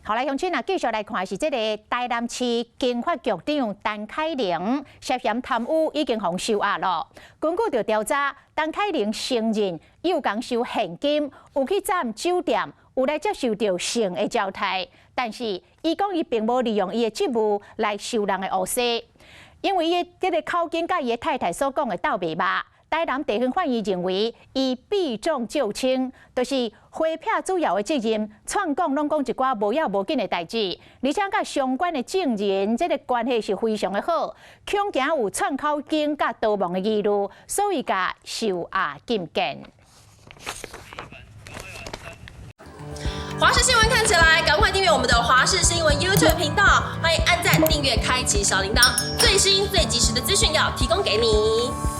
好來，鄉親啊，繼續來看是這個台南市經發局長陳凱玲涉嫌貪污已經予收押囉。根據著調查，陳凱玲承認有共收現金，有去佔酒店，有來接受著性的招待，但是伊講伊並無利用伊的職務來收人的烏紗，因為伊這个口徑佮伊的太太所講的鬥袂峇。台南地方法院認為，伊避重就輕，就是回避主要的責任，串講攏講一寡無要無緊的代誌，而且佮相關的證人這个關係是非常的好，恐驚有串口供佮逃亡的疑慮，所以共收押禁見。華視新聞看起來，趕快訂閱我們的華視新聞 YouTube 頻道，歡迎按讚、訂閱、開啟小鈴鐺，最新最及時的資訊要提供給你。